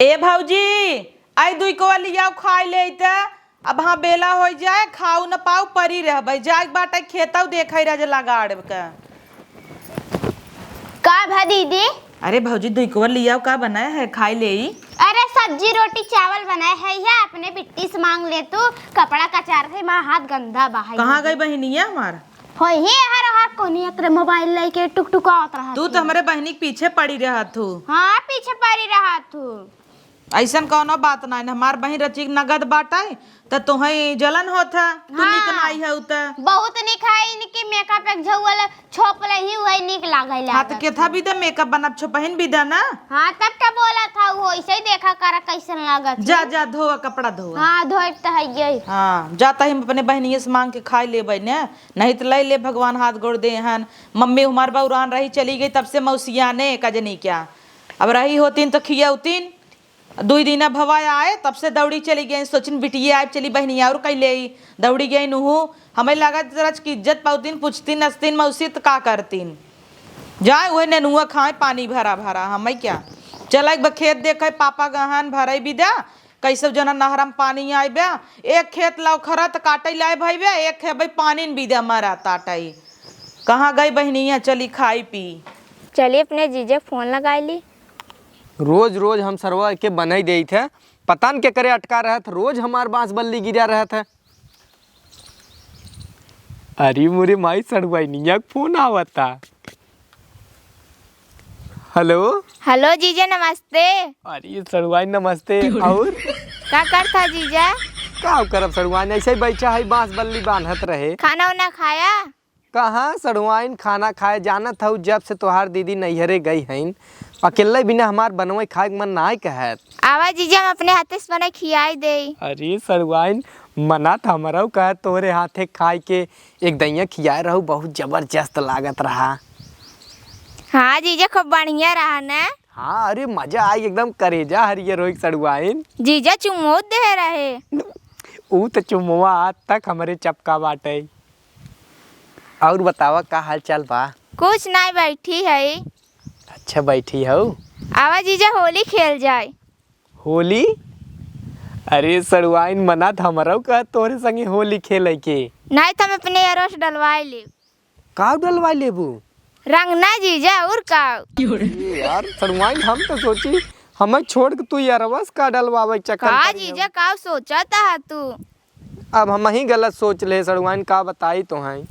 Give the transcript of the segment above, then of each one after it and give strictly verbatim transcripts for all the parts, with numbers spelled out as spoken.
ए भौजी, आई दुई कोवा लियाओ खाई लेई त। अब हाँ बेला होइ जाए, खाऊ न पाऊ, परी रहबै। जाए के बाटे खेतऊ देखै रह जे लगाड़ के। का भा दीदी? अरे भौजी, दुई कोवा लियाओ, का बनाए है, खाई लेई। अरे सब्जी रोटी चावल बनाए है, या अपने बिट्टी से मांग ले तू, कपड़ा कचार है, माँ हाथ गंदा बा है। कहाँ गई बहिनिया हमार? होई ही हर हर कोनी एकरे मोबाइल लेके टुकटुकावत रहत तू तो ही। हमरे बहिनी के पीछे पड़ी रहत हू। हाँ, पीछे पड़ी रहत हू। अइसन कौनो बात नाई न, हमार बहिन रचिक नगद बाटै, त तोहई जलन होत है, तू हाँ। निक नाई है उत। बहुत निक है, इनकी मेकअप एक झौल छोप लही, वही निक लागै हाँ, त लागत केथा है। बिदा मेकअप बनब, छोपहिन बिदा ना। हाँ, तब का बोला था वो, ऐसे ही देखा करा कैसन लागत जा, है। जा, धोआ, कपड़ा धोआ। हाँ, धोए त है यही। हाँ, जाता ही हम अपने बहिनिये से मांग के खाई लेबै ने, नहीं त लै ले भगवान हाथ गोड़ दे हन। मम्मी हमार बौरान रही, चली गई, तब से मौसिया ने कजनी क्या। अब रही होतीन त खियौतीन। दुई दिना भवा आए, तब से दौड़ी चली गई। सोचिन बिटिये आए, चली बहिनिया और कैले आई। दौड़ी गई नुहू। हमें लागत रच की इज्जत पाउतीन, पूछतीन, नचतीन मौसी त का करतीन। जाए उहे नेनुआ खाए, पानी भरा भरा, हमें क्या। चल एक बार खेत देखे, पापा गहन भरे बिदा, कैसे जना नहरम पानी आए बा। एक खेत लौखरा त काटे लाए भाई बा, एक है भाई पानी न बिदा मरा ताटई। कहाँ गई बहिनिया, चली खाई पी। चली अपने जीजे के फोन लगाई ली। रोज रोज हम सरवा के बनाई देइत है, पता न के करे अटका रहत, रोज हमार बांस बल्ली गिरा रहत है। अरे मोरे माई, सड़ुआइनिया के फोन आवता। हेलो। हेलो जीजा, नमस्ते। अरे सड़ुआइन, नमस्ते। और? का करत हा जीजा? का करब सड़ुआइन, ऐसे ही बैठा है, बांस बल्ली बांधत रहे। खाना उना खाया? कहाँ सड़ुआइन खाना खाए, जानत हऊ, जब से तोहार दीदी नैहरे गई हईन, अकेले बिना हमार बनवे खाए के मन नाय कहत। आवा जीजा, हम अपने हाथे से बनाई खियाई देई। अरे सड़ुआइन, मना त हमरऊ कहत तोहरे हाथे खाए के, एक दइया खियाए रहू, बहुत जबरदस्त लागत रहा। हाँ जीजा, खूब बढ़िया रहा ना। हाँ, अरे मजा आई, एकदम करेजा हरियर होई सड़ुआइन। जीजा चुम्मो दे रहे। ऊ त चुम्मवा आज तक हमरे चपका बाटे। और बतावा, का हाल चाल बा? कुछ नाय, बैठी है। अच्छा, बैठी हऊ? आवा जीजा, होली खेल जाए। होली? अरे सड़ुआइन, मना त हमरऊ का तोरे संगे होली खेले के। नाय त हम अपने यारों से डलवाए लेब। का डलवाए लेबू? रंग ना जीजा, और का? ए यार सड़ुआइन, हम तो सोची हमें छोड़ के तू यारवा से का डलवावे के चक्कर का में पड़ी जीजा, हऊ। का सोचत हा तू? अब हमहीं गलत सोच ले सड़ुआइन, का बताई तोहई।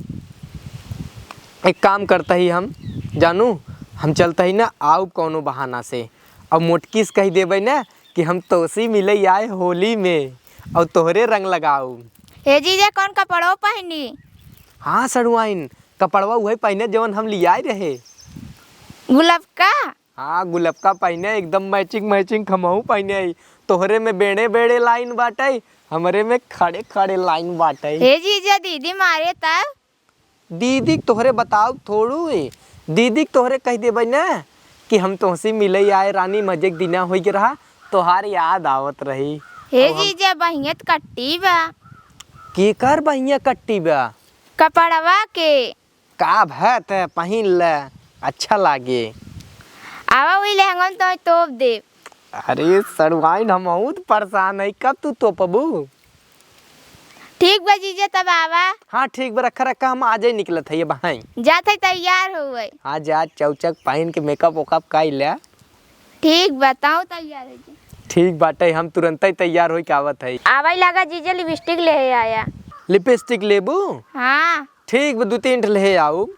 एक काम करत ही हम, जानू, हम चलत ही ना, आउब कौनो बहाना से, अब मोटकी से कहि देबै ना कि हम तोसी मिले आए होली में, और तोहरे रंग लगाउब। ए जीजा, कौन कपड़ो पहनी? हाँ सड़ुआइन, कपड़वा उहे पहने जवन हम लियाए रहे। गुलबका? हाँ, गुलबका पहिने, एकदम matching matching हमहू पहिने हई। तोहरे में बेड़े बेड़े line बाटे, हमरे में खड़े खड़े line बाटे। हे जीजा, दीदी मारे तब? दीदी के तोहरे बताउब थोड़ू ही। दीदी के तोहरे कहि देबै ना कि हम तोहसे मिले आए रानी, मजे के दिना होइ के रहा, तोहार याद आवत रही। हे अब हम जीजा, बहिया त कट्टी बा। केकर बहिया कट्टी बा? कपड़वा के। का भत है, पहिन ले, अच्छा लागे। आवा, वही लहंगा में तोहे तोप दे। अरे सड़ुआइन, हमहू त परेशान है, कब तू तोपबू? ठीक बा जीजा, तब आवा। हाँ ठीक बा, रखा रखा, हम आजे निकलत है, ये बहाई। जात है, तैयार होवे। हाँ जा, चौचक पहिन के makeup वेकअप कइ ले। ठीक बा, ताऊ तैयार हो जी। ठीक बाटे, हम तुरंतै तैयार होइके आवत हई। आवै लागा जीजा, lipstick लेहे आया। Lipstick लेबू? हाँ। ठीक बा, दू तीन ठे लेहे आउब।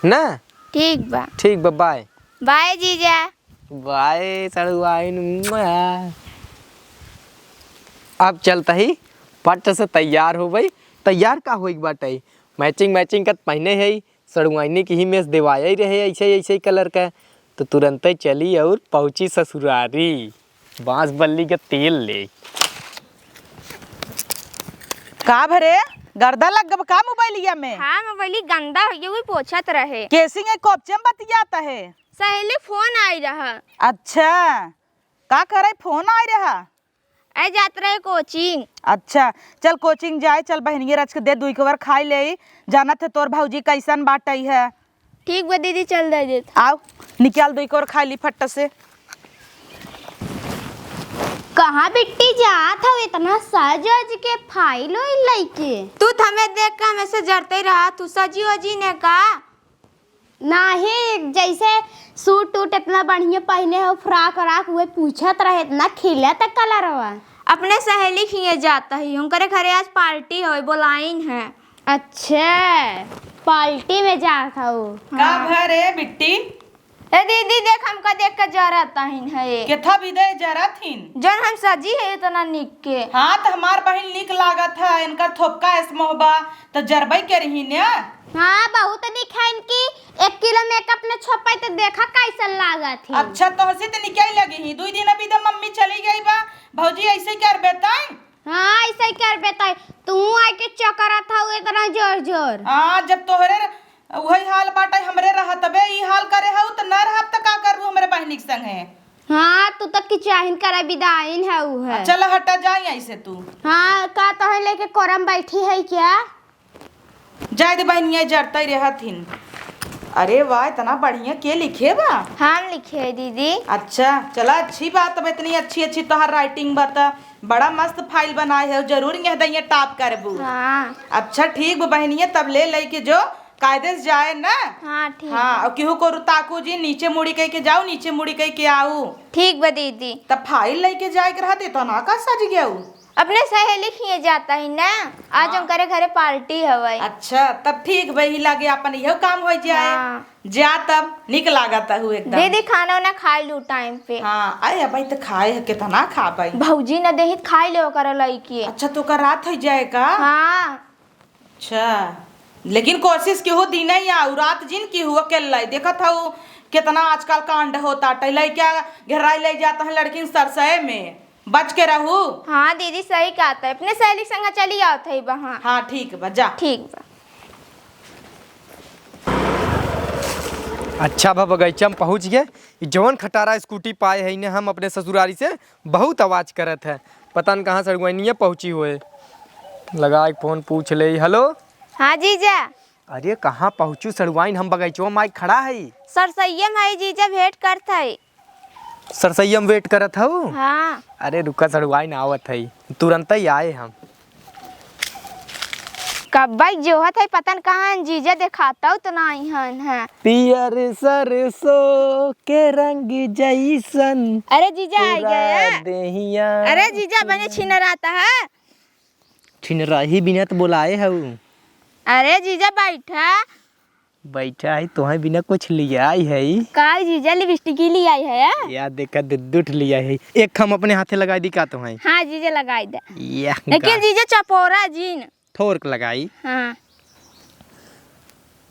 ना? ठीक बा। ठीक बा, bye। Bye जीजा। Bye सड़ुआइन। अब चलत ही, पट से तैयार होबै। तैयार का होइक बाटै? Matching matching का त पहिने है। सड़ुआइनी के ही मेस देवाया ही रहे ऐसे, ऐसे ही colour का, तो तुरंते चली और पहुँची ससुरारी, बांस बल्ली का तेल ले। का भरे, गर्दा लग गब का मोबाइलिया में? हाँ, मोबाइली गंदा हो गया, वही पोछत रहे। केसिंग एक कोपचे में बतियात है? सहेली फोन आई रहा। अच्छा, का करे, फोन आई रहा? ए, जात रहे coaching। अच्छा, चल coaching जाए, चल बहनिये रच के दे, दुई के बार खाई ले, जानत है तोर भौजी कैसन बाटई है। ठीक बा दीदी, चल दे देत। आओ, निकाल दुई के बार खाई ली फट्ट से। हाँ बिट्टी, जात हौ इतना सज वज के, फाइल ओइल लइके। तू त हमें देख के हमेशा जरते रहा, तू सजी वजी ने का? नाही, जैसे सूट उट इतना बढ़िया पहिने हौ, फ्रॉक व्रॉक, उहे पूछत रहे, इतना खिलत कलरवा। अपने सहेली खिए जात ही, उनकरे घरे आज पार्टी होय, बोलाइन है। अच्छा, पार्टी में जात हौ। का हाँ। भरे बिट्टी? ए दीदी, देख, हमका देख के जरत हिन है। केथा बिदे जरत हिन? जौन हम सजी है इतना निक के। हाँ, त हमार बहिन निक लागत है, इनकर थोपका ऐस मोहबा, त जरबई के रही ने। हाँ, बहुत निक है इनकी। एक किलो मेकअप न छोपाई त देखा कैसन लागत है। अच्छा, तोहसे त निकई लगी ही। दुई दिन अभी त मम्मी चली गई बा, भौजी ऐसे करबे ताई। हाँ, ऐसे करबे ताई। तू आके चकरत हौ इतना जोर जोर। हाँ, जब तोहरे उहइ हाल बाटइ, हमरे रहतबे ई हाल करे हउ, त न रहब त का करबू हमरे बहिनी के संगे? हाँ, तू त किचाहिन करे बिदाइन हउ है। चल हटा, जाई ऐसे तू। हाँ, का तोहे लेके कोरम बैठी है क्या? जाए दे बहिनिया, जरतइ रहत हिन। अरे वाह, इतना बढ़िया के लिखे बा? हम लिखे है दीदी। अच्छा, चला अच्छी बात, अब इतनी अच्छी अच्छी तोहार राइटिंग बा त बड़ा मस्त फाइल बनाए है, जरूर यह दइया टॉप करबू। हाँ। अच्छा ठीक बा बहिनिया, तब ले लेके जो कायदे से जाए ना। हाँ, ठीक हाँ, बा। और केहू को ताकू जी, नीचे मुड़ी कह के जाऊ, नीचे मुड़ी कह के आऊ। ठीक बा दीदी। तब फाइल लेके जाए के रहते तो ना का सज गया ऊ? अपने सहेली खिए जात ही ना, आज हाँ। उनकरे घरे पार्टी हवई। अच्छा, तब ठीक बा, ही लागे अपन इहो काम हो जाए। हाँ। जा तब, निक लागत हउ एकदम। दीदी खाना उना खाइ लू टाइम पे। हाँ, अरे भाई त खाए है, कितना खाबई? भौजी न देहित खाइ ले ओकर लइके। अच्छा, तो ओकर रात हो जाए का? हाँ। अच्छा, लेकिन कोशिश केहू दिने आउ, रात जिन केहू अकेले। देखत हउ कितना आजकल कांड होत आटइ, लइका घेराइ लइ जात हैं लड़किन सरसए में, बच के रहू। हाँ दीदी, सही कहत है, अपने सहेली संग चली आवत है वहाँ। हाँ ठीक बा, जा। ठीक बा। अच्छा भा बगइचा में पहुँच गए। ई जवन खटारा स्कूटी पाए है इन्हें हम अपने ससुरारी से बहुत आवाज करत है, पता न कहाँ सड़ुआइनिया पहुँची होए। लगाए फोन पूछ ले। हेलो। हाँ जीजा। अरे कहाँ पहुँचू सड़ुआइन, हम बगइचवा में आइ खड़ा है। सरसैया में है जीजा, भेंट करत है। सरसैया में वेट करत हऊ? हाँ। अरे रुका सड़ुआइन आवत है, तुरंत ही आए हम। कब्बई जोहत है, पता न कहाँ जीजा देखातउ त नाहीं हन है। पियर सरसों के रंग जइसन अरे जीजा आ पूरा गया। देहिया अरे जीजा बने छिनरात है। छिनराही बिना त बोलाए हऊ। अरे जीजा बैठा। बैठा है, तोहे बिना कुछ लियाई है। का जीजा लिपस्टिक ही लियाई है? या देखा दू दू ठे लियाई है, एक हम अपने हाथे लगाई दी का तोहे? हाँ जीजा लगाई दे। या लेकिन गा- जीजा चपोरा जिन। थोरक लगाई। हाँ।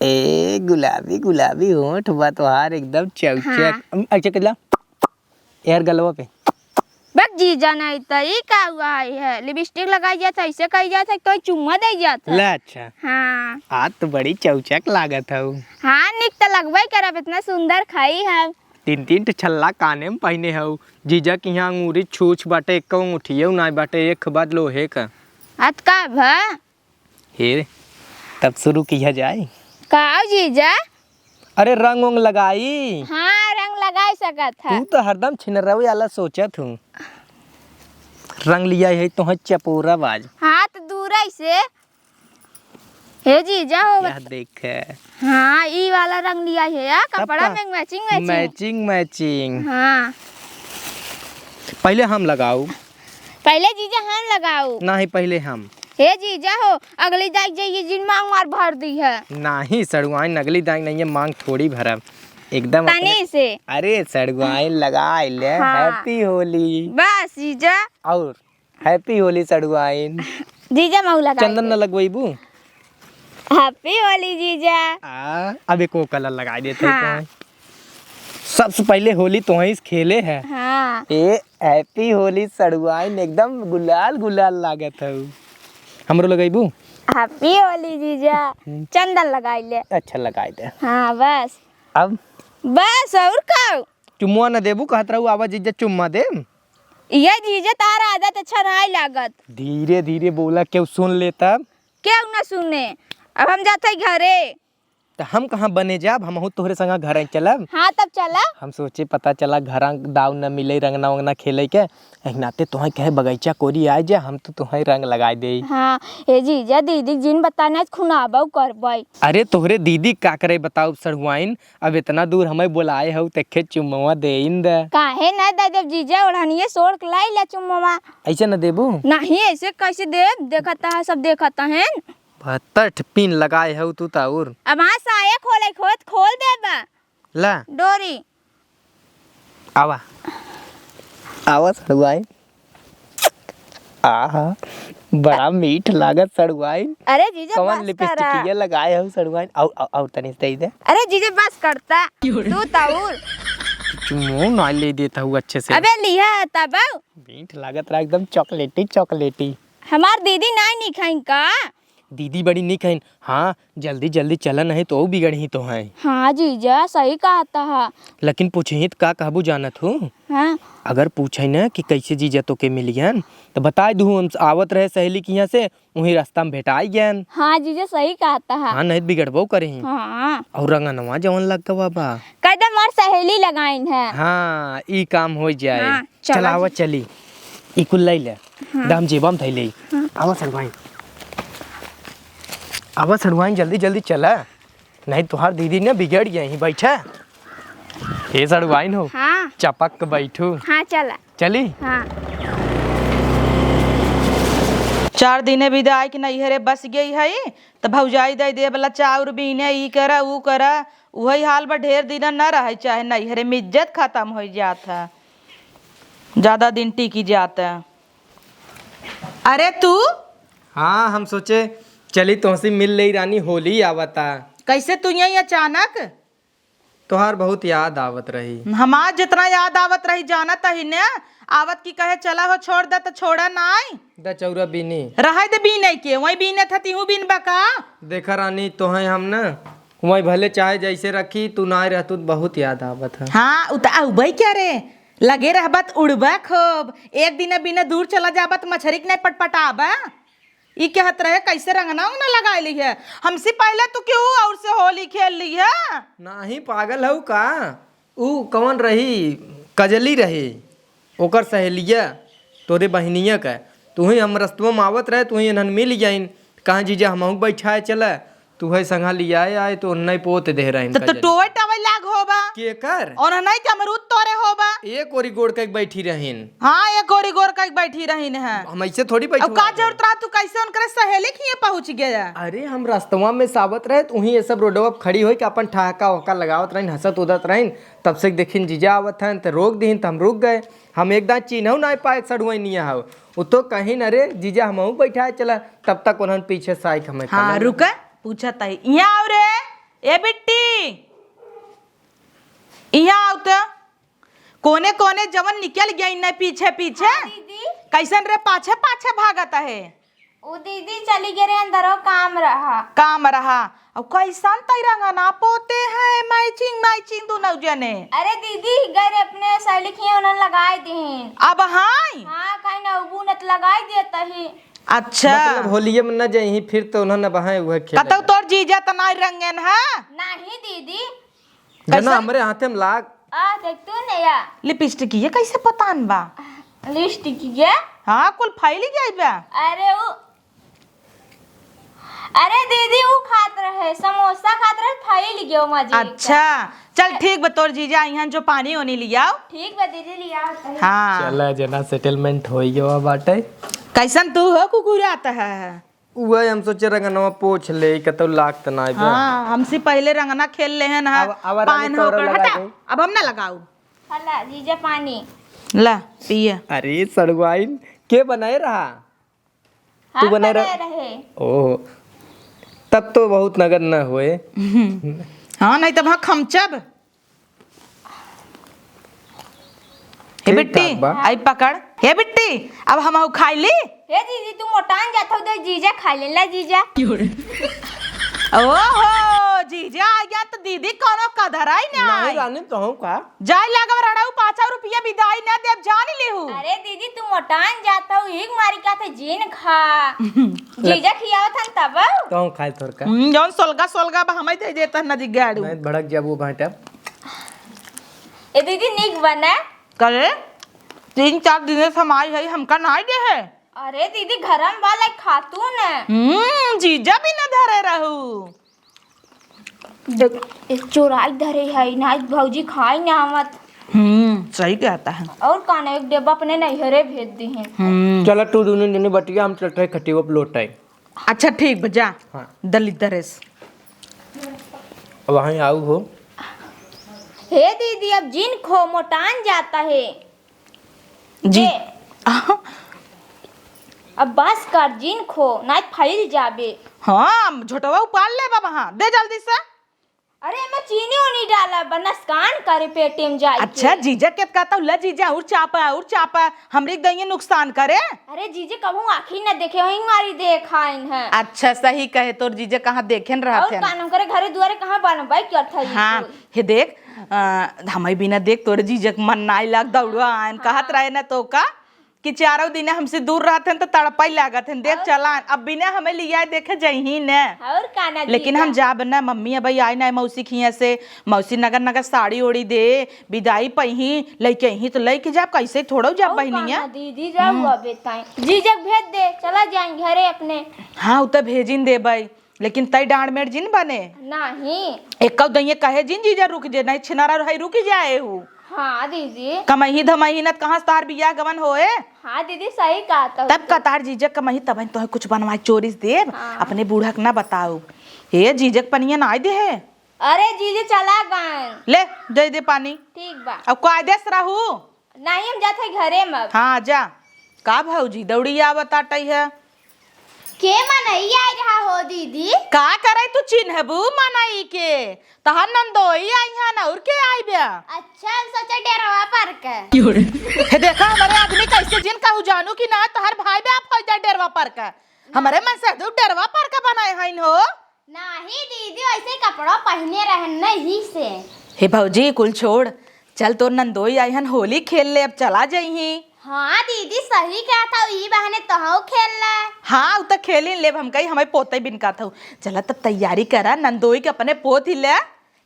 ए गुलाबी गुलाबी होंठ बा तोहार एकदम चौचक। हाँ। अम, अच्छा कइला यार गलवा पे। बक जीजा नहीं त ई का हुआ है, लिपस्टिक लगाई जात है, ऐसे कही जात है, कोई चुम्मा दे जात है। ले अच्छा। हाँ। आज तो बड़ी चौचक लागत हऊ। हाँ निक त लगबे करब, इतना सुंदर खाई है। तीन तीन ठे छल्ला काने में पहिने हऊ। जीजा के यहाँ अंगूरी छूछ बाटे, एक अंगूठियो नाई बाटे, एक बाद लोहे का। अत का भा? हे, तब शुरू किया जाए। का जीजा? अरे रंग उंग लगाई। हाँ, रंग लगाई सकत है। तू तो हरदम छिनरवे वाला सोचत हूँ। रंग लिया है तो है चपोरा बाज। हाँ, तो दूर से। हे जीजा हो क्या बत- देख है? हाँ, ई वाला रंग लिया है यार, तब कपड़ा का? में मैचिंग मैचिंग। मैचिंग मैचिंग। हाँ। पहले हम लगाऊ। पहले जीजा हम लगाऊ। नाही, पहले हम। हे जीजा हो, अगली दाई जाइए जिन मांग मार भर दी है। नाही सड़ुआइन, अगली दाई नहीं है, मांग थोड़ी भरब। एकदम अपने तनी से। अरे सड़ुआइन लगाई ले, हाँ। Happy होली। बस जीजा। और Happy होली सड़ुआइन। जीजा मऊ लगाई चंदन ले। न लगवैबू? Happy होली जीजा। आ, अब एको colour लगाई देते हैं हाँ। तोहें। सबसे पहले होली तोहें इस खेले है। हाँ। ए, Happy होली सड़ुआइन, एकदम गुलाल गुलाल लागत हऊ। हमरो लगैबू? Happy होली जीजा। हम्म। चंदन लगाई ले। अच्छा लगाई दे। हाँ, बस। अब? बस, और का? चुम्मा न देबू, कहत रहू, आवा जीजा चुम्मा दे। ये जीजा तार आदत अच्छा नाई लागत। धीरे धीरे बोला, केहू सुन ले तब। केहू ना सुने, अब हम जाते घरे। त हम कहाँ बने जाब, हमहू तोहरे संगा घरइ चलब। हाँ, तब चला। हम सोचे पता चला घरा दाव न मिले रंगना वंगना खेले के, एह नाते तोहइ कहे बगइचा कोरी आइ जा, हम तो तोहइ रंग लगाइ देई। हाँ, ए जीजा, दीदी जिन बताना खुनाबउ करबइ। अरे तोहरे दीदी का करे बताउब सड़ुआइन, अब एतना दूर हमइ बोलाए हउ, तेखे चुम्मवा देइन द। काहे न दे देब जीजा, ओढ़निए सोड़ के लाई ला चुम्मवा। अइसे न देबू? नहीं, अइसे कइसे देब? देखत ह, सब देखत हएन। भत्तर ठे पिन लगाए हउ तू त अउर। अब हाँ, साया खोले खोत खोल देबा। ला। डोरी। आवा। आवा सड़ुआइन। आहा, बड़ा मीठ लागत सड़ुआइन। अरे जीजा, कवन बस लिपस्टिक करा। ये लगाए हउ सड़ुआइन? अउ, अउ, अउ तनी से दे दे। अरे जीजा, बस करता। तू तउर। चुम्मो ना ले देत हउ अच्छे से। अबे लिहा तब। मीठ लागत रहा एकदम चॉकलेटी, चॉकलेटी। हमार दीदी नाई निक हइन का? दीदी बड़ी निक हइन। हाँ, जल्दी जल्दी चला, नहीं तो ऊ बिगड़ही तोहइ। हाँ जीजा, सही कहत ह। लेकिन पूछही त का कहबू जानत हू? हाँ। अगर पूछइ न कि कइसे जीजा तोके मिलियन, त बताइ दुहू हम आवत रहे सहेली किहाँ से, उहीं रस्ता म भेटाइ गएन। हाँ जीजा, सही कहत ह। हाँ, नहीं त बिगड़बउ करही। हाँ। अउर रंगनवा जवन लग गवा बा। कह दे हमार सहेली लगाइन ह। हाँ, ई काम होइ जाए। हाँ। चला चला आवा जी। चली। ई कुल लइ ले। हाँ। दाम जेबा म धइ ले। हाँ। आवा सड़ुआइन। आवा सड़ुआइन, जल्दी जल्दी चला। नहीं तोहार दीदी न बिगड़ गइ ही। बैठा। ए सड़ुआइन हो। हाँ। चपक के बैठू। हाँ, चला। चली? हाँ। चार दिने बिदाई के नैहरे बस गई है, त भौजाई दइ दे बला चाउर बीने, ई करा, ऊ करा। उहइ हाल बा, ढेर दिन न रहइ चाहे नैहरे में, इज्जत खतम होइ जात ह। ज्यादा दिन टिकी जात। अरे तू? हाँ, हम सोचे चली तोहसे मिल लेई रानी, होली आवता। कैसे तू यहीं अचानक? तोहार बहुत याद आवत रही। हमार जितना याद आवत रही जानत ही ने, आवत की कहे चला हो छोड़ दे त छोड़ा नाई। द चौरा बीनी। रहे दे बीने के, वही बीने था तिहू बीन बका। देखा रानी, तोहइ हम न वहीं भले चाहे जैसे रखी, तू नाई रहतू त बहुत याद आवत है। हाँ, उ त अउबइ क्या रे? लगे रहबा त उड़बा खूब। एक दिन बिना दूर चला जाबा त मछरी के नहीं पटपटाबा। ई कहत रहे, कैसे रंगना उंगना लगाए ली है? हमसे पहले तू केहू और से होली खेल ली है। नाही पागल हऊ का? ऊ कवन रही? कजली रही। ओकर सहेलिया, तोरे बहिनिया का, तुही हम रस्तवा में आवत रहे, तुही इन्हन मिल जाइन, कहाँ जीजा हमहू बैठाए चला, तुहे संघा लियाए आए तो नहीं पोत दे रहे त, त इनका जरी। टोए टवै लाग होबा। केकर? और नहीं त अमरूद तोरे होबा। एक ओरी गोड़ कइके बैठी रहीन। हाँ, एक ओरी गोड़ कइके बैठी रहीन है। हम ऐसे थोड़ी बैठे अब का रहे। जरूरत रहा, तू कैसे उनकरे सहेली खिए पहुँच गया? अरे हम रस्तवा में सावत रहे, तुही ये सब रोडवा पे खड़ी होई कि अपन ठहाका वहाका लगावत रहीन, हंसत उदत रहीन, तब से देखिन जीजा आवत हन त रोक दीन त हम रुक गए। हम एक दाँय चीन्हउ नाहीं पाए सड़ुआइनिया हउ। उ तो कहिन, "अरे जीजा, हमहू बैठाए चला।" तब तक उन्हन पीछे साइक हमें हाँ, खलल। रुक, पूछत ही। इहाँ आउ रे, ए बिट्टी, इहाँ आउ त। कोने कोने जवन निकल गया इन्ने पीछे पीछे। हाँ, दीदी। कैसन रे पाछे पाछे भागत है? उ दीदी चली गए रहे अंदर, वो काम रहा। काम रहा। अब कैसन तई रंगना पोते हैं, matching matching दुनौ जने। अरे दीदी, गए रहे अपने सहेली खिए, उन्हन लगाए दीन। अब हाँ? हाँ, कहीं ना उबू न त लगाए देत ही। अच्छा। मतलब होलिये में न जइही, फिर तो उन्हन अब हाँ उहे खेले। कतौ तोर जीजा त नाई रंगेन है? नहीं दीदी। जना कैसन? हमरे हाथे में लाग। आ, देख तू नया। लिपस्टिक ये कैसे पतान बा? लिपस्टिक ये? हाँ, कुल फैली गई बा। अरे उ, अरे दीदी, उ खात रहे, समोसा खात रहे, फैल गयो मजे का। अच्छा, चल ठीक बा, तोर जीजा अइहन जो पानी ओनी लियाओ। ठीक बा दीदी, लियाओ तनी। हाँ। चला जना, settlement होइ गवा बाटे। कैसन तू हो कुकुरात है? उहे हम सोचे रंगनवा पोछ ले, कतौ लाग त नाई बा। हाँ, हमसे पहिले रंगना खेल लेहेन हा। अब, अब रानी पान तोरा होकर, लगा हटा, दे। अब हम ना लगाऊ। हला, जीजा पानी। ला, पिए। अरे सड़ुआइन, के बनाए रहा? तू हम बनाए रह-, बनाए रहे। ओहो, तब तो बहुत नगद न होए। हाँ, नहीं तब हाँ खमचब। हे ठीक बिट्टी, ठाक बा। आई पकड़। हे बिट्टी, अब हमहू खाई ली। हे दीदी, तू मोटान जात हो, दे जीजा खा ले, ला जीजा। ओहो, जीजा आ गया त दीदी, कौनो कदर आई ना नहीं आई। रानी, तो हम का? जाए लागब रड़ऊ, पाँच सौ रुपया बिदाई ना देब, जान लेहू। अरे दीदी, तू मोटान जात हऊ, एक मारी का थे जीन खा। जीजा खियावत हन तब। तो हम खाए थोड़ का? हम्म, जौन सोलगा, सोलगा बा, हमें दे देता ना जी गाड़ू। नहीं, भड़क जाबू भांटा। ए दीदी, नीक बना। करे, तीन चार दिन से हम आई है, हमका ना दे है। अरे दीदी, घरम वाला खातू न। हम्म, जीजा भी न धरे रहू। देख, एक चोराई धरे है, ना भौजी खाई ना आवत। हम्म, सही कहता है। और कान एक डेब्बा अपने नैहरे भेज दी है। हम्म। चला तू दोनों जने बतिया, हम चलते हैं खटिया पे लोटाई। अच्छा ठीक बा, जा। हाँ। दलित दरेस। अब वहीं आऊ हो। हे दीदी, अब जिन खो, मोटान जाता है। जी। दे। अब बस कर, जिन खो, नाई फैल जाबे। हाँ, झोटवा उपाल ले बाबा, हाँ, दे जल्दी से। अरे, मैं चीनी उनी डाला, बनस्कान करे पेटे में जाई अच्छा, के। जीजा के कहता हूँ, ले जीजा, और चापा, और चापा, हमरे दइये नुकसान करे। अरे जीजे, कहूँ आँखी न देखे, वहीं मारी देखाइन है। अच्छा, सही कहे, तोर जीजे कहाँ देखेन रहत और हैं। कान करे घरे दुआरे कहाँ बनबाई करत है ये हाँ, कुल? हे देख, अ, हमई बिना देख तोरे जीजक मन नाई लाग दौड़वा आयन, हाँ। कहत रहे न तो का कि चारों दिन हमसे दूर रहत हन तो तड़पाई लागत हन। देख और चला, अब बिना हमें लिया देखे जइही न। और का ना लेकिन जीजा? हम जाब न, मम्मी अबई आई ना मौसी खिया से, मौसी नगर नगर साड़ी ओड़ी दे, बिदाई पइही, लइके अइही तो लइके जाब, कैसे थोड़ो जाब और का बहिनिया। ना दीदी, जाऊ हम्म। अबे ताई। जीजक भेज दे, चला जाए घरे अपने। हाँ, उ तो भेजिन देबई। लेकिन तई डांड मेड़ जिन बने। नाही। एक दइये कहे जिन जीजा रुक जे, नहीं छिनारा रही रुक जाए हु। हाँ दीदी। कमही धमही न कहाँ से तार बियाह गवन होए। हाँ दीदी, सही कहा तो। तब का तार जीजा कमही तब तोहे कुछ बनवाए चोरिस देब, हाँ। अपने बूढ़ा के ना बताऊ। हे जीजक पनिया ना दे है। अरे जीजी चला गए। ले, दे दे पानी। ठीक बा। अब कायदे से रहू। नाही, हम जात है घरे में अब। हाँ, जा। का भौजी, दौड़ी आवत आटई है? के मनई आइ रहा हो दीदी? का करे तू चिन्हबू मनई के? तहार नंदोई आई हन, और के आई बे? अच्छा, हम सोचे डेरवा पर के। हे देखा, हमरे आदमी कैसे जिन कहू जानू कि ना, तहार भाई बे आप हो जाए डेरवा पर के। हमरे मन से तू डेरवा पर के बनाए हइन हो। नाही दीदी, ऐसे कपड़ा पहने रहन नहीं से। हे भौजी, कुल छोड़, चल तोर नंदोई आई हन, होली खेल ले, अब चला जइही। हाँ दीदी, सही कहत हऊ, ई बहाने तोहू खेल ले। हाँ, उ त खेलिन लेब, हम कही हमें पोते बिन कहत हऊ। चला तब तैयारी करा, नंदोई के अपने पोत ही ले,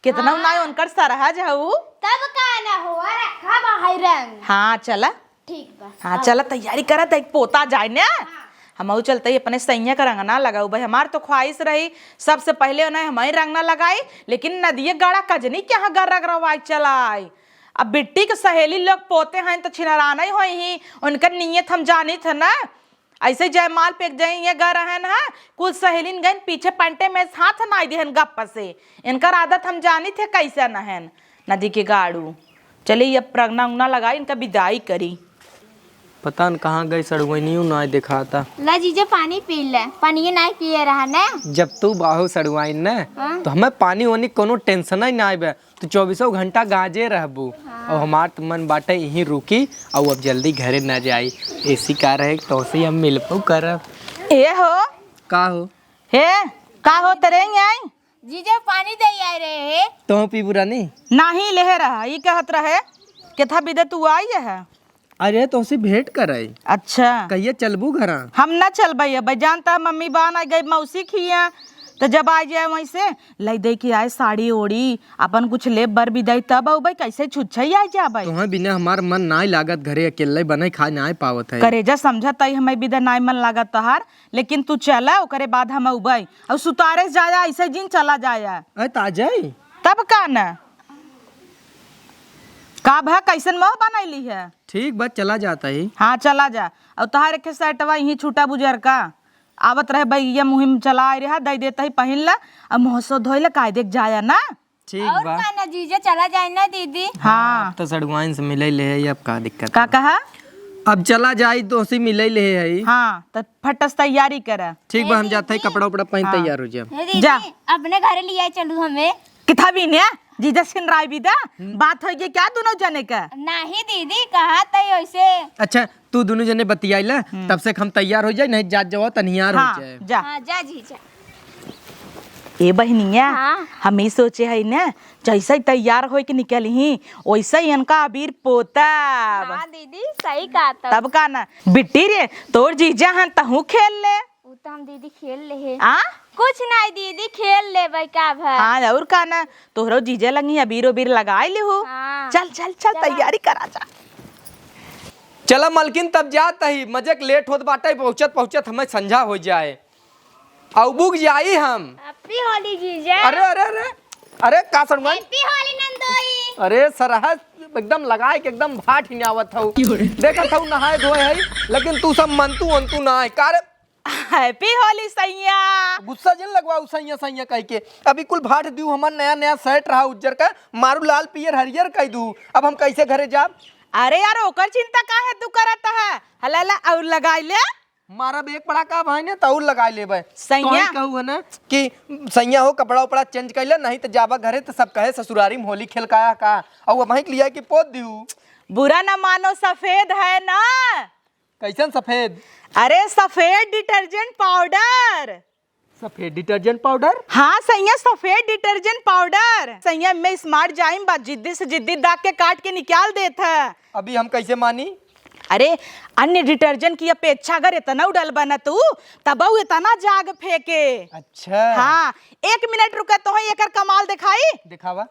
कितना हाँ। ना उनकर सरहज हऊ। तब का ना हुआ, रखा बाहर रंग। हाँ, चला। ठीक बा। हाँ, हाँ। चला तैयारी करा, त एक पोता जाए ने। हाँ। हमहू चलते ही अपने सैया का रंगना लगाऊ भाई। हमार तो ख्वाहिश रही सबसे पहले उन्हें हम ही रंगना लगाई, लेकिन नदिये गाड़ा कजनी के यहाँ गर रगरवाई चलाई। अब बिट्टी के सहेली लोग पोते हैं तो छिनराना ही होई ही, उनकर नीयत हम जानी थे ना। ऐसे जयमाल पे एक जई ये गर रहन है, कुल सहेलिन गइन पीछे पंटे में हाथ नाई दिहन गप से। इनकर आदत हम जानी थे कैसे नहन नदी के गाड़ू। चले, अब रंगना उंगना लगाई, इनका विदाई करी। पता न कहाँ गई, सड़ुआइनियो ना देखाता। ला जीजा, पानी पी ले, पानी ना पिए रहा ने। जब तू बाहु सड़ुआइन ने, हाँ। तो हमें पानी वानी कोनो टेंशन ही ना आवे। तू चौबीसों घंटा गाजे रहबू। हाँ। और हमार तो मन बाटे यहीं रुकी, और अब जल्दी घरे ना जाई। एसी का रहे, तो से हम मिलबो करब। ए हो। का हो? हे, का हो, तेरे ही आई? जीजा पानी दे आए रहे हैं। तो पीबू रानी? नाही, लेहे रहा। ई कहत रहे, केथा बिदे तू आई है? अरे, तोहसे भेंट कराई। अच्छा। कहिया चलबू घरा? हम ना चलबई अब, जानता मम्मी बान आ गई मौसी खिया, तो जब आ जाए वहीं से लाई दे के आए साड़ी ओड़ी, अपन कुछ लेब बर बिदाई, तब अउबई, कैसे छुच्छई आ जाबई। तोहे बिना हमार मन नाई लागत, घरे अकेले बने खाए नाई पावत है। करेजा समझत आई, हमें बिदा नाई मन लागत तोहार, लेकिन तू चला, ओकरे बाद हम अउबई। और सुतारे से जाया, ऐसे जिन चला जाया। अरे त आ जाई। तब का न? का भा, कैसन मुँह बनैली है? ठीक बा, चला जाता ही। हाँ, चला जा। और तहार एक सेटवा यहीं छूटा बुजर का आवत रहे, बैगिया मुहिम चला आए रहा, दे देता ही, पहिन ला, और मुँह सो धोई ला, कायदे के जाया ना। ठीक और बा। का ना जीजा, चला जाए ना दीदी। हाँ। अब तो सड़ुआइन से मिले ले है, अब का दिक्कत का बा? कहा? अब चला जाई, दोसी मिले ले है। हाँ, तो फटस तैयारी करा। ठीक बा, हम जाते हैं, कपड़ा उपड़ा पहन हाँ। तैयार हो जाए। हे दीदी, जा। अपने घरे ले आए चलू हमें। किथा भी ने जीजा सिन राय भी दा, हम्म। बात होई गई क्या दोनों जने का? नहीं दीदी, कहा तई ऐसे। अच्छा, तू दोनों जने बतियाई ला, हम्म। तब से हम तैयार हो जाए, नहीं जात जावा तनियार हो हाँ, जाए। जा। हाँ, जा जीजा। ए बहिनिया, हाँ। हम ई सोचे हई ना, जैसे ही तैयार होइके निकली ही, वैसे ही इनका अबीर पोतब। हाँ दीदी, सही कहा तब। तब का ना, बिट्टी रे, तोर जीजा हन, तहूँ खेल ले। उ तो हम दीदी खेल ले हे। आ? कुछ नहीं दीदी, खेल लेबै का भर। हाँ, और का ना, तोहरो जीजा लगी अबीर उबीर लगाई ले हो। हाँ। चल, चल, चल, चला। तैयारी करा जा। चला मलकिन, तब जात ही, मजे के लेट होत बाटे, पहुँचत पहुँचत हमें संझा हो जाए। अउबुक जाई हम। Happy Holi जीजा। अरे, अरे, अरे, अरे, का सड़ुआइन? Happy Holi नंदोई। अरे, सरहस एकदम लगाए के एकदम भाट ही आवत हऊ। देखत हऊ नहाए धोए हई, लेकिन तू सब मनतू वनतू ना है। का रे? Happy Holi सैया। गुस्सा जिन लगवाऊ सैया, सैया कह के। अभी कुल भाट दिउ हमार नया, नया set रहा उज्जर का, मारू लाल पियर हरियर कह दू। अब हम कैसे घरे जाब? अरे यार, ओकर चिंता काहे तू करत है? हला ला और लगाई ले। मारब एक पड़ाका भाई ने, त और लगाई लेबै। सैया। तोही कहू है ना कि सैया हो, कपड़ा उपड़ा change कर ले, नहीं त जाबा घरे त सब कहे ससुरारी में होली खेल का आया का। और वहीं के लिए कि पोत दिहू। बुरा न मानो, सफेद है ना। कैसन सफेद? अरे सफेद detergent powder। सफेद detergent powder? हाँ सैया, सफेद detergent powder। सैया, मैं smart जाइम बा, जिद्दी से जिद्दी दाग के काट के निकाल देत है। अभी हम कैसे मानी? अरे, अन्य detergent की अपेक्षा अगर इतना उड़ल बना तू, तब उ इतना जाग फेंके। अच्छा। हाँ, एक मिनट रुका, तोहे एकर कमाल दिखाई। दिखावा।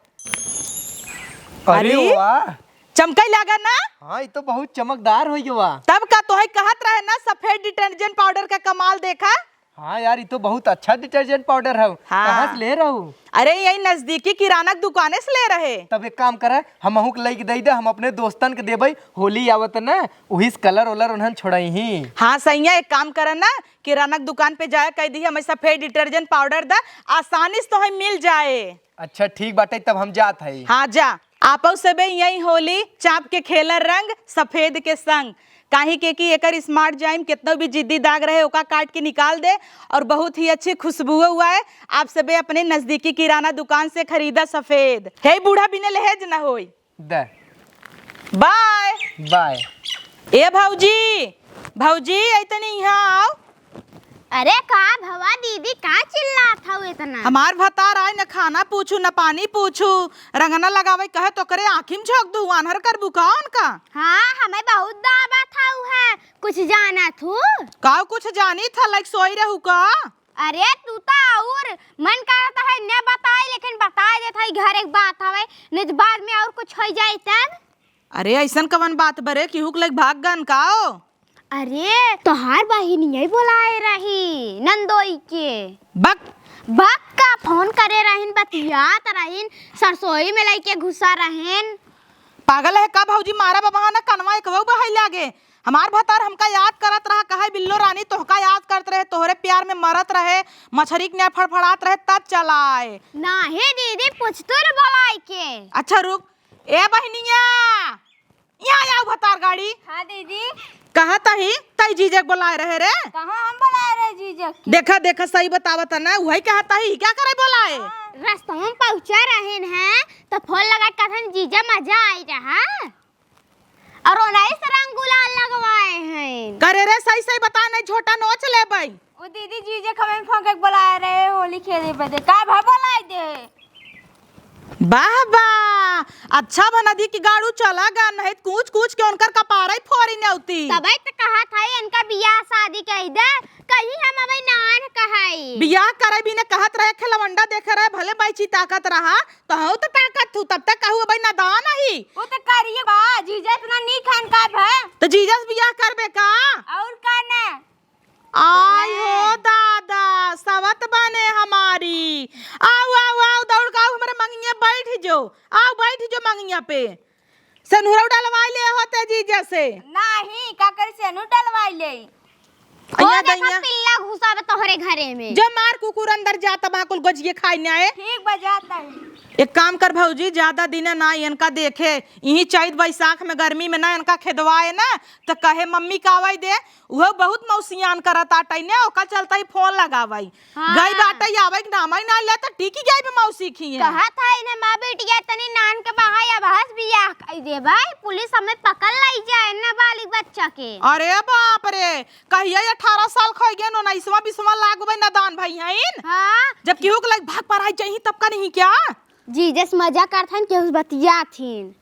अरे अरे, वाह। चमकई लागा ना? हाँ, ये तो बहुत चमकदार हो गया। तब का तोहे कहत रहे ना, सफेद detergent powder का कमाल देखा। हाँ यार, ये तो बहुत अच्छा detergent powder है। हाँ। कहाँ से ले रहू? अरे, यही नजदीकी किराना के दुकाने से ले रहे। तब एक काम करे, हमहू के लेके दे दे, हम अपने दोस्तन के देबै, होली आवत ना, वही से colour वलर उन्हन छोड़ाई ही। हाँ सैया, एक काम करे ना, किराना के दुकान पे जाए कह दी, हमें सफेद detergent powder दा, आसानी से तोहे मिल जाए। अच्छा ठीक बाटे, तब हम जात हई। हाँ जा, आपउ सबे यही होली चाप के खेला रंग सफेद के संग, काहे के कि एकर smart जाइम कितना भी जिद्दी दाग रहे ओका काट के निकाल दे, और बहुत ही अच्छी खुशबू हुआ है। आप सबे अपने नजदीकी किराना दुकान से खरीदा सफेद। हे बूढ़ा बिना लहेज न होई। दे। Bye। Bye। ए भौजी, भौजी, ऐ तनी यहाँ आओ। अरे का भवा दीदी, का चिल्लात हऊ इतना? हमार भतार आए, न खाना पूछू, न पानी पूछू, रंगना लगावे कहे तो करे आँखी में झोंक दू, आन्हर करबू का उनका? हाँ, हमें बहुत दावत हऊ है, कुछ जानत हू? का कुछ जानी था, लाइक सोई रहू का? अरे तू तो और मन करत है न बताई, लेकिन बता देत है, घर एक बात हवे, नहीं तो बाद में और कुछ हो जाए तब। अरे ऐसन कवन बात बरे, केहू के लग भाग गन का हो? अरे तोहार बहिनिया बोलाए रही नंदोई के। बक। बक का फोन करे रहिन, बतियात रहिन, सरसोई में लेके घुसा रहिन। पागल है का भौजी, मारा बबहा ना कनवा एकवो बहाई लागे। हमार भतार हमका याद करत रहा, कहे बिल्लो रानी तोहका याद करत रहे, तोहरे प्यार में मरत रहे, मछरी के नियर फड़फड़ात रहे, तब चलाए। नाही दीदी, पूछतू रे बोलाए के। अच्छा रुक, ए बहिनिया, यहाँ आओ भतार गाड़ी। हाँ दीदी। कहत ही तई जीजक बोलाए रहे रे। कहाँ हम बोलाए रहे जीजक के? देखा, देखा, सही बतावत है ना, वही कहत ही, क्या करे बोलाए? हाँ। रस्तवा में पहुँचा रहे हैं, तो फोन लगा के कहन जीजा मजा आई रहा। और ओनाई से रंग गुलाल लगवाए हैं। करे रे, सही सही बता, नहीं झोटा नोच लेबै। ओ दीदी, जीजे खबे में फोन के बोलाए रहे होली खेले बदे, का भा बोलाए दे? वाह वाह, अच्छा भनदी की गाड़ू चला गा, नहीं त कूच कूच के उनकर कपारे फोरी नेवती। तबे त कहा था इनका बियाह शादी कह दे, कहीं हम अबे नान कहाई। बियाह करे बिना कहत रहे, खिलवंडा देखे रहे, भले बैची ताकत रहा, तो हूँ तो ताकत थू, तब तक कहू अबे नादान ही। वो तो करिए बा, जीजा इतना नीक हन का भा? तो जीजा से बियाह करबे का? और का ना? आय हो दादा, सवत बने हमारी। आओ, आओ, आओ, दौड़ के आओ, हमरे मंगिया बैठ जो। आओ, बैठ जो मंगिया पे। सेनुरौ डलवाई ले होते जीजा से। नाही, का करी सेनुर डलवाई ले? अइया देखा दैया। पिल्ला घुसावे तोहरे घरे में। जो मार कुकुर अंदर जात बा, कुल गोजिए खाई ना आए। ठीक बा, जात है। एक काम कर भौजी, ज्यादा दिन ना इनका देखे, इही चैत बैसाख में गर्मी में ना इनका खेदवाए ना, तो कहे मम्मी का आवाई दे, उहो बहुत मौसियान करत आटै ने, ओका चलता ही फोन लगावै। हाँ। गई बाटै आवै के नामै ना ले, त टिकी गई बे मौसी खिए। कहत है इन्हें माँ बेटिया तनी नान के बहाई, अब हंस बियाह कई देबै, पुलिस हमें पकड़ लाई जाए, नाबालिग बच्चा के। अरे बाप रे, कहिया ये अठारह साल खोई गए, उन्नीसवाँ बीसवाँ लागबे नदान भई हइन। हाँ। जब केहू के लगे भाग पर आई जाई तब का नहीं क्या? जीजा से मजा करत हन, केहू से बतियात हिन,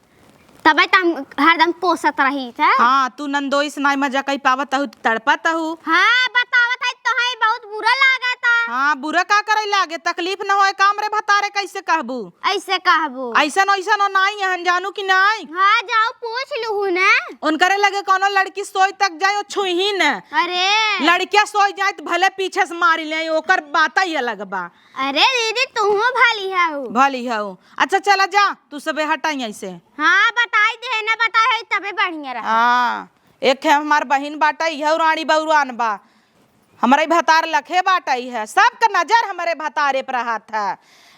तबे त हम हरदम कोसत रही थे। हाँ, तू नंदोई से नाई मजा कई पावत हऊ, तू तड़पत हऊ। हाँ, बतावत है तो है, बहुत बुरा लागत है। हाँ, बुरा का करे लागे, तकलीफ न होए काम रे भतारे, कैसे कहबू? ऐसे कहबू। ऐसन ओइसन ओ नाई हन, जानू कि नाई? हाँ, जाओ पूछ लूहू ने। उनकरे लगे कौनो लड़की सोई तक जाए, ओ छुई न। अरे। लड़किया सोई जाए त भले पीछे से मारी ले, ओकर बात ही अलग बा। अरे दीदी, तुहू भली हऊ। भली हऊ। अच्छा चला जा, तू सबे हटाई ऐसे। हाँ, बताई दे ना, बताए है तबे बढ़िया रहा। हाँ, एक है हमार बहिन बाटा, इहऊ रानी बउरान बा। हमरा ई भतार लखे बाटा, ई है सबके नजर हमरे भतारे पर रहत है।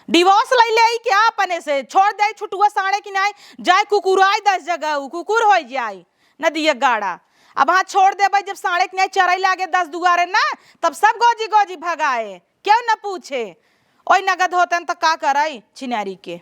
डिवोर्स लई ले आई क्या अपने से? छोड़ दे छुटुआ साढ़े की नाई, जाए कुकुराई दस जगह, उ कुकुर होई जाए नदिया गाड़ा। अब हाँ छोड़ देबै, जब साढ़े की नाई चराई लागे दस दुआरे ना, तब सब गोजी गोजी भगाए, क्यों न पूछे। ओई नगद होतन त का करई छिनारी के।